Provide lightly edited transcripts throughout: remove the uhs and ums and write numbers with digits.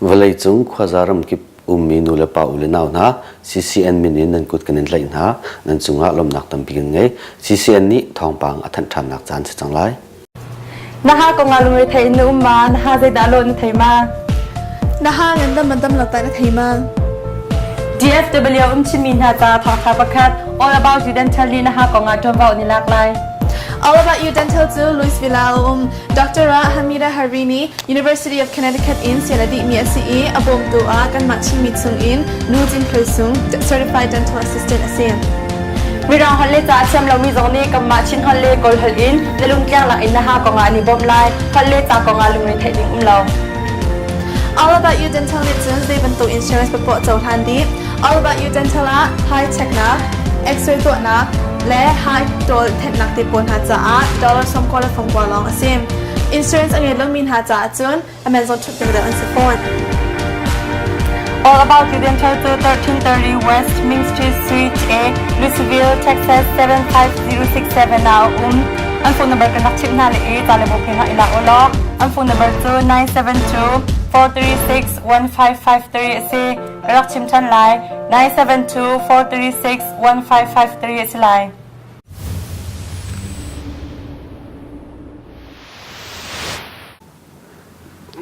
Vawleicung khuaza ramkip ummi nulepa u le nau hna, CCN min in nan kut kan in tlaih hna. Nan cungah lawmhnak tampi kan ngei. CCN nih thawngpang a thanh ṭhannak caan si cang lai. Na ha kong ah lungre thei in na um ma? Na ha zeidah lawh na thei ma? Na ha ngandam man dam lo ta na thei ma? DFW um Chinmi hna ca thawngṭha pakhat All About You Dental nih na ha kong ah ṭuanvo an i lak lai. All About You Dental cu Louisville ah a um. Dr. Hamida Harini, University of Connecticut in sian a dihmi a si i a bawmtu ah kanmah Chinmi chungin Nu Cin Hlui Sung, Certified Dental Assistant a si. Mirang holh le ca a thiam lomi zong nih kanmah Chin holh le Kawl holh in na lungtliang lak in na ha kong ah an i bawmh lai. Holh le ca kong ah lungre theih ding um lo. All About You Dental nih cun zei bantuk insurance papoah cohlan dih. All About You Dental ah high checknak, X-ray tuahnak, le high toll thenhnak te pawl hna caah dollar sawmkua le fangkua lawng a si. Insurance a ngei lomi hna caah cun a man zong ṭhut deuh an si fawn. All About You Dental cu 1330 West Main Street, Suite A, Louisville, Texas 75067 ah a um. An phone number kan rak chimh hna le i ca le bu phe hna i lak u law. An phone number cu 972 436 1553 a si. Ka rak chim ṭhan lai. 972 436 1553 a si lai.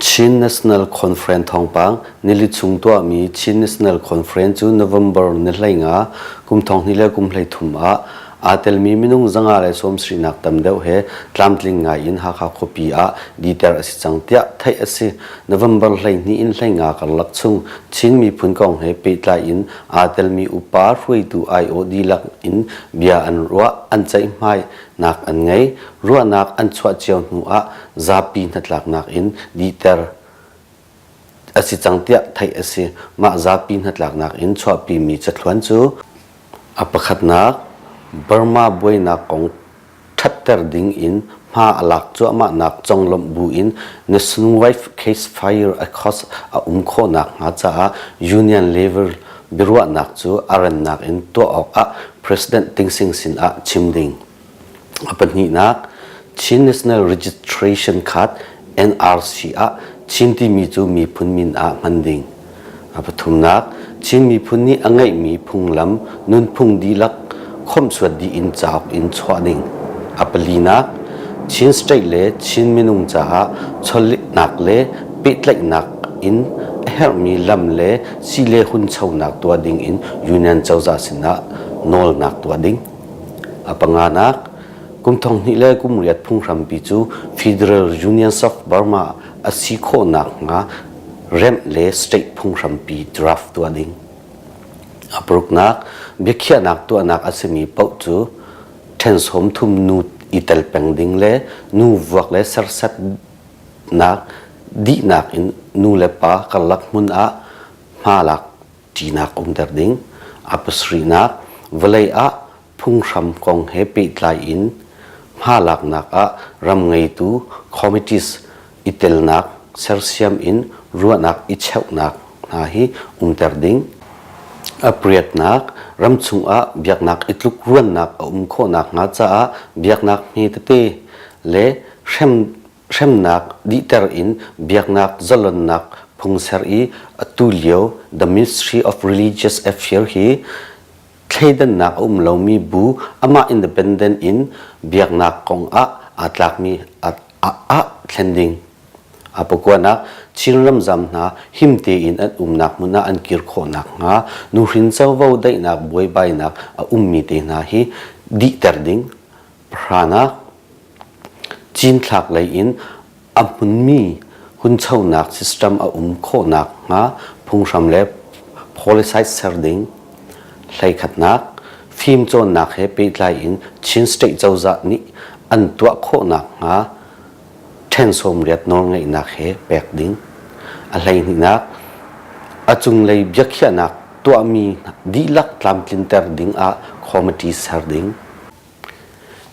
Chin National Conference thawngpang nili chung tuahmi Chin National Conference cu November ni 15 kum 2023 ah aa telmi minung 170 tam deuh he tlamtling ngai in Hakha khuapi ah diter a si cang tiah theih a si. November 12 in 15 karlak chung Chin miphun kong he pehtlai in aa telmi upa hruaitu aiawh dihlak in bia an ruah, an ceihmai nak an ngei. Ruahnak an chuah cio hnu ah zapi hnatlaknak in dihter a si cang tiah theih a si. Mah zapi hnatlaknak in chuahpimi cathluan cu a pakhatnak Burma buainak kong ṭhatter ding in hma a lak cuahmahnak conglawmh bu in Nationwide Case Fire a cost a um khawhnak hnga caah Union level biaruahnak cu a rannak in tuah awkah President Ting Sing sin ah chim ding. A pahnihnak, Chin National Registration Card NRC ah Chin timi cu miphun min ah hman ding. A pathumnak, Chin miphun nih a ngeihmi phunglam, nunphung dihlak khawmhsuat dih in cauk in chuah ding. A palinak, Chin state le Chin minung caah chawlehnak le pehtlaihnak in a herhmi lam le si le hunchonak tuah ding in Union cozah sinah nawlnak tuah ding. A panganak, kum 2008 phunghrampi cu Federal Unions of Burma a si khawhnak hnga remh le state phunghrampi draft tuah ding. A paruknak, biakhiahnak tuahnak a simi paoh cu ṭhen sawm thum nu i tel peng ding le nu vuak le sersetnak dihnak in nu le pa karlak hmun ah hmalak ṭinak umter ding. A pasarihnak, vawlei ah phunghram kong he pehtlai in hmalaknak ah ram ngeitu committees i telnak sersiam in ruahnak i cheuhnak hna hi umter ding. A pariatnak, ramchung ah biaknak i tlukruannak a um khawhnak hnga caah biaknak hme tete le hrem hremnak dihter in biaknak zalonnak phung ser i atu lio The Ministry of Religious Affairs hi thleidannak a um lomi bu amah independent in biaknak kong ah aa tlakmi ah thlen ding. A pakuanak Chin ramzam hna him tein an umnak hmun ah an kir khawh nakhnga nuhrin covo daihnak buaibainak a ummi te hna hi dihter ding. Pahranak Cinthlak lei in a hmunmi hunchonak system a um khawh nakhnga phunghram le policy ser ding. Hleikhatnak, fimcawnnak he pehtlai in Chin State cozah nih an tuah khawh nakhnga ṭhen sawmriat nawlngeihnak he pek ding. A hleihnihnak, a cunglei biakhiahnak tuahmi dihlak tlamtlinter ding ah committee ser ding.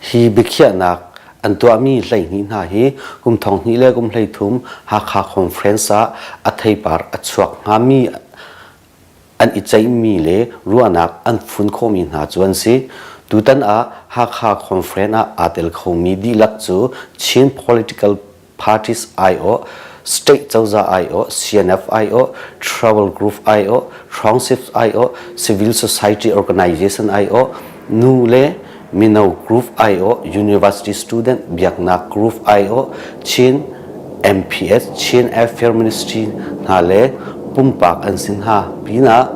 Hi biakhiahnak an tuahmi 12 hna hi kum 2000 le kum 13 Hakha Conference ah a theipar a chuak hngami an i ceihmi le ruahnak an fun khawhmi hna cu an si. Tutan ah Hakha Conference ah aa tel khomi dihlak cu Chin political parties aiawh. State cozah aiawh, CNF aiawh, Travel Group aiawh, Township aiawh, Civil Society Organization aiawh, nu le mino group aiawh, University student biaknak group aiawh, Chin MPS, Chin Affair Ministry hna le pumpak an si hna pinah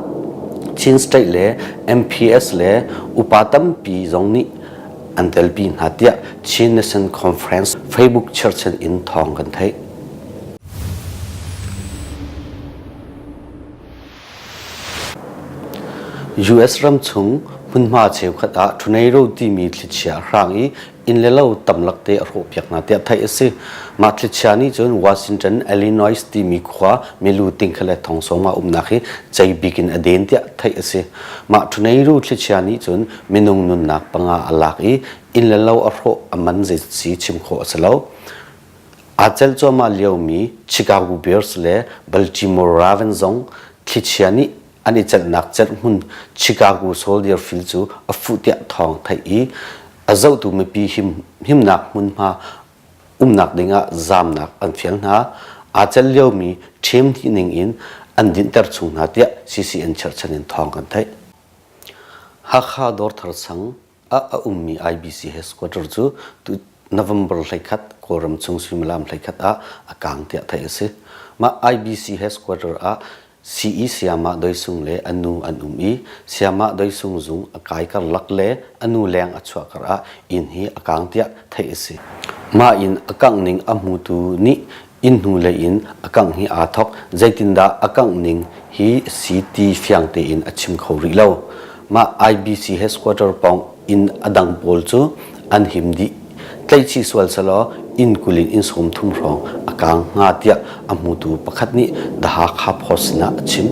Chin State le MPS le upa tampi zong nih an telpi hna tiah Chin Nation Conference Facebook cherhchan in thawng kan theih. US ram chung hmunhma cheukhat ah tornado timi thlichia a hrang i inn le lo tamlak te a hrawhpiak hna tiah theih a si. Mah thlichia nih cun Washington, Illinois timi khua milu tingkha le thongsawm ah umnak hi ceibik in a den tiah theih a si. Mah tornado thlichia nih cun minung nunnak panga a lak i inn le lo a hrawh a man zei si chim khawh a si lo. Aa celh cuahmah liomi Chicago Bears le Baltimore Ravens zong thlichia nih an i celhnak celhhmun Chicago Soldier Field cu a fuh tiah thawng theih i a zohtu mipi him, himnak hmunhma umnak dingah zaamnak an fial hna. Aa celh liomi ṭhem hnih ning in an dinhter chung hna tiah CCN cherhchan in thawng kan theih. Hakha Dawrthar sang ah a ummi IBC headquarter cu tu November 11 Kawlram chung suimilam 11 ah a kang tiah theih a si. Mah IBC headquarter ah CE Sayamah Doi Sung le a nu an um i Sayamah Doi Sung zung a kai karlak le a nu leng a chuah kar ah inn hi a kang tiah theih a si. Mah inn a kangh ning a hmutu nih inn hnulei in a kangh hi aa thawk. Zeitindah a kangh ning hi si ti fiang tein a chim kho rih lo. Mah IBC headquarter pawng inn a dang pawl cu an him dih. Tlaihchih sual selaw inn 20 in inn 30 hrawng a kang hnga tiah a hmutu pakhat nih The Hakha Post sinah a chim.